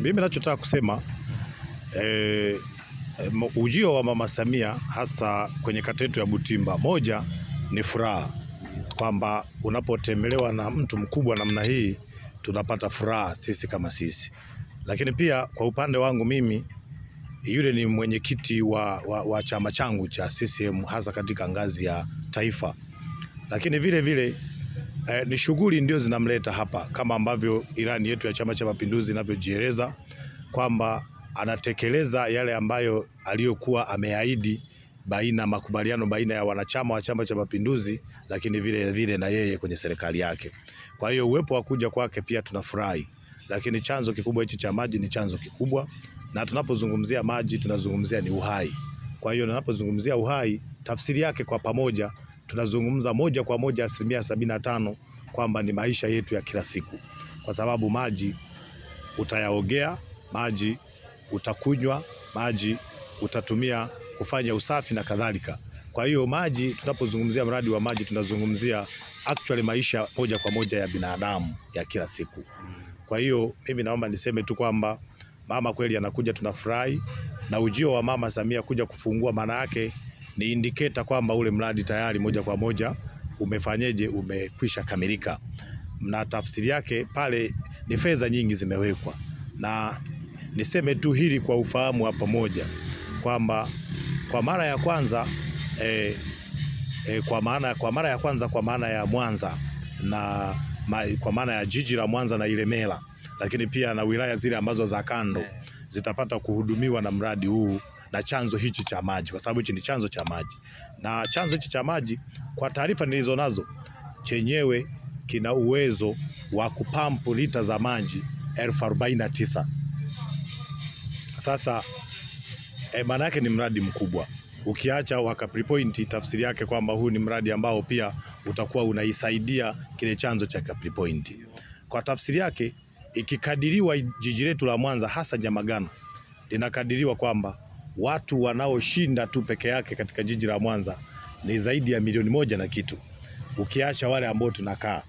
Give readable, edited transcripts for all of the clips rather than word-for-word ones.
Mimi ninachotaka kusema ujio wa Mama Samia hasa kwenye kata yetu ya Butimba, moja ni furaha kwamba unapotembelewa na mtu mkubwa namna hii tunapata furaha sisi kama sisi. Lakini pia kwa upande wangu mimi, yule ni mwenyekiti wa chama changu cha CCM hasa katika ngazi ya taifa. Lakini vile vile ni shughuli ndio zinamleta hapa, kama ambavyo ilani yetu ya Chama cha Mapinduzi inavyojieleza kwamba anatekeleza yale ambayo aliyokuwa ameahidi baina makubaliano baina ya wanachama wa Chama cha Mapinduzi, lakini vile vile na yeye kwenye serikali yake. Kwa hiyo uwepo wa kuja kwake pia tunafurahi. Lakini chanzo kikubwa hichi cha maji ni chanzo kikubwa, na tunapozungumzia maji tunazungumzia ni uhai. Kwa hiyo tunapozungumzia uhai, tafsiri yake kwa pamoja tunazungumza moja kwa moja 75% kwamba ni maisha yetu ya kila siku. Kwa sababu maji utayaogea, maji utakunywa, maji utatumia kufanya usafi na kadhalika. Kwa hiyo maji, tunapozungumzia mradi wa maji tunazungumzia actually maisha moja kwa moja ya binadamu ya kila siku. Kwa hiyo mimi naomba niseme tu kwamba mama kweli anakuja, tunafurahi, na ujio wa Mama Samia kuja kufungua maana yake ni indicator kwamba ule mradi tayari moja kwa moja umefanyeje, umekwisha kamilika. Na tafsiri yake pale ni fedha nyingi zimewekwa. Na niseme tu hili kwa ufahamu wa pamoja kwamba kwa mara ya kwanza kwa mara ya kwanza kwa maana ya Mwanza na kwa maana ya jiji la Mwanza na Ilemela, lakini pia na wilaya zile ambazo za kando zitapata kuhudumiwa na mradi huu na chanzo hichi cha maji, kwa sababu hichi ni chanzo cha maji. Na chanzo hichi cha maji, kwa taarifa nilizo nazo, chenyewe kina uwezo wa kupampu lita za maji 49,000. Sasa maana yake ni mradi mkubwa. Ukiacha wa Capri Point, tafsiri yake kwamba huu ni mradi ambao pia utakuwa unaisaidia kile chanzo cha Capri Point. Kwa tafsiri yake, ikikadiriwa jiji letu la Mwanza hasa Nyamagana linakadiriwa kwamba watu wanaoshinda tu peke yake katika jiji la Mwanza ni zaidi ya 1,100,000 na kitu, ukiacha wale ambao tunakaa.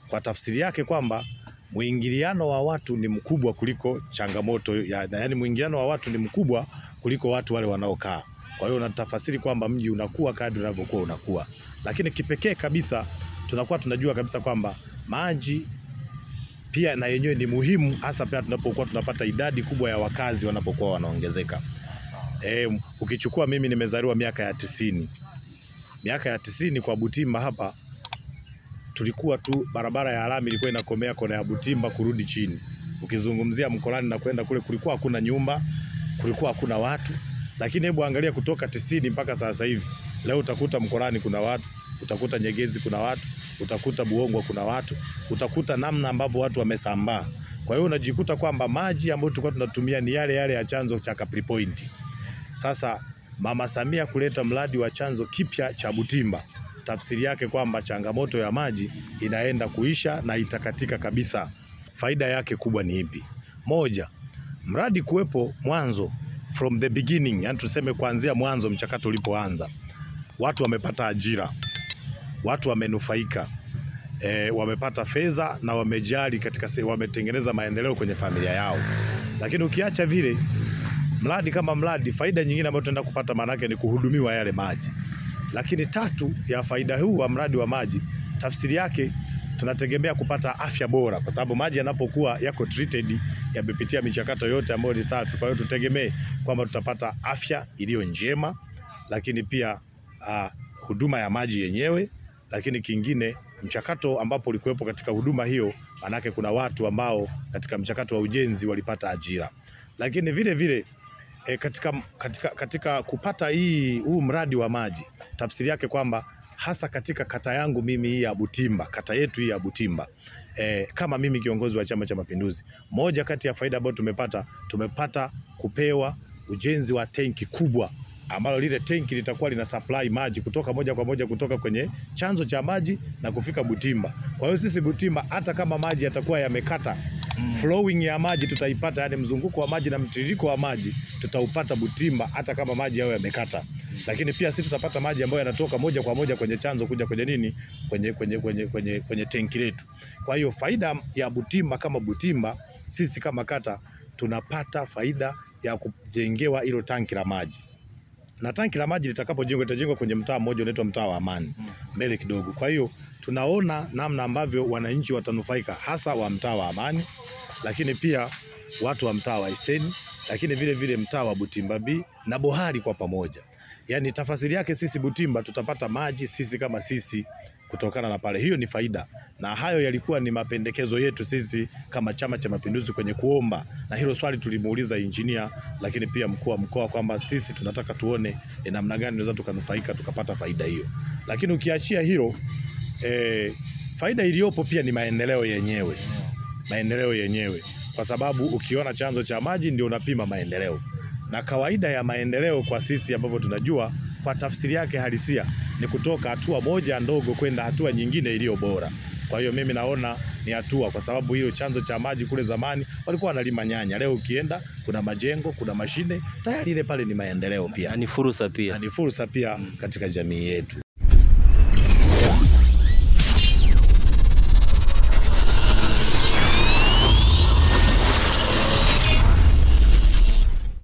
Kwa tafsiri yake kwamba mwingiliano wa watu ni mkubwa kuliko changamoto ya, yani mwingiliano wa watu ni mkubwa kuliko watu wale wanaokaa. Kwa hiyo unatafasiri kwamba mji unakuwa kadri unavyokuwa unakuwa. Lakini kipekee kabisa tunakuwa tunajua kabisa kwamba maji pia na yenyewe ni muhimu, hasa pia tunapokuwa tunapata idadi kubwa ya wakazi wanapokuwa wanaongezeka. Ukichukua mimi nimezaliwa miaka ya 90. Miaka ya 90 kwa Butimba hapa tulikuwa tu barabara ya lami ilikuwa inakomea kona ya Butimba kurudi chini. Ukizungumzia Mkolani na kwenda kule kulikuwa hakuna nyumba, kulikuwa hakuna watu. Lakini hebu angalia kutoka 90 mpaka sasa hivi. Leo utakuta Mkolani kuna watu, utakuta Nyegezi kuna watu, utakuta Buhongwa kuna watu, utakuta namna ambavyo watu wamesambaa. Kwa hiyo unajikuta kwamba maji ambayo tulikuwa tunatumia ni yale yale ya chanzo cha Capri Point. Sasa Mama Samia kuleta mradi wa chanzo kipya cha Butimba, tafsiri yake kwamba changamoto ya maji inaenda kuisha na itakatika kabisa. Faida yake kubwa ni ipi? Moja, mradi kuwepo mwanzo, from the beginning, yani tuseme kuanzia mwanzo mchakato ulipoanza, watu wamepata ajira, watu wamenufaika, wamepata fedha na wamejali katika, wametengeneza maendeleo kwenye familia yao. Lakini ukiacha vile mradi kama mradi, faida nyingine ambayo tunaenda kupata maana yake ni kuhudumiwa yale maji. Lakini tatu ya faida huu wa mradi wa maji, tafsiri yake tunategemea kupata afya bora, kwa sababu maji yanapokuwa yako treated, yamepitia michakato yote ambayo ni safi. Kwa hiyo tutegemee kwamba tutapata afya iliyo njema, lakini pia huduma ya maji yenyewe. Lakini kingine, mchakato ambapo ulikuwepo katika huduma hiyo, manake kuna watu ambao katika mchakato wa ujenzi walipata ajira. Lakini vile vile katika kupata huu mradi wa maji, tafsiri yake kwamba hasa katika kata yangu mimi hii ya Butimba, kata yetu hii ya Butimba, kama mimi kiongozi wa Chama cha Mapinduzi, moja kati ya faida ambayo tumepata kupewa ujenzi wa tenki kubwa, ambalo lile tenki litakuwa lina supply maji kutoka moja kwa moja kutoka kwenye chanzo cha maji na kufika Butimba. Kwa hiyo sisi Butimba hata kama maji yatakuwa yamekata, flowing ya maji tutaipata, yani mzunguko wa maji na mtiririko wa maji tutaupata Butimba hata kama maji yao yamekata. Lakini pia sisi tutapata maji ambayo yanatoka moja kwa moja kwenye chanzo kuja kwenye nini, kwenye tenki letu. Kwa hiyo faida ya Butimba kama Butimba, sisi kama kata tunapata faida ya kujengewa hilo tanki la maji. Na tanki la maji litakapojengwa litajengwa kwenye mtaa mmoja unaitwa mtaa wa Amani mbele kidogo. Kwa hiyo tunaona namna ambavyo wananchi watanufaika hasa wa mtaa wa Amani, lakini pia watu wa mtaa wa Iseni, lakini vile vile mtaa wa Butimba B na Bohari kwa pamoja. Yaani tafasiri yake sisi Butimba tutapata maji sisi kama sisi kutokana na pale. Hiyo ni faida, na hayo yalikuwa ni mapendekezo yetu sisi kama Chama cha Mapinduzi kwenye kuomba, na hilo swali tulimuuliza injinia, lakini pia mkuu wa mkoa kwamba sisi tunataka tuone namna gani tunaweza tukanufaika tukapata faida hiyo. Lakini ukiachia hilo, faida iliyopo pia ni maendeleo yenyewe. Maendeleo yenyewe, kwa sababu ukiona chanzo cha maji ndio unapima maendeleo. Na kawaida ya maendeleo kwa sisi ambavyo tunajua kwa tafsiri yake halisia ni kutoka hatua moja ndogo kwenda hatua nyingine iliyo bora. Kwa hiyo mimi naona ni hatua, kwa sababu hiyo chanzo cha maji kule zamani walikuwa wanalima nyanya. Leo ukienda kuna majengo, kuna mashine, tayari ile pale ni maendeleo pia. Na ni fursa pia. Na ni fursa pia katika jamii yetu.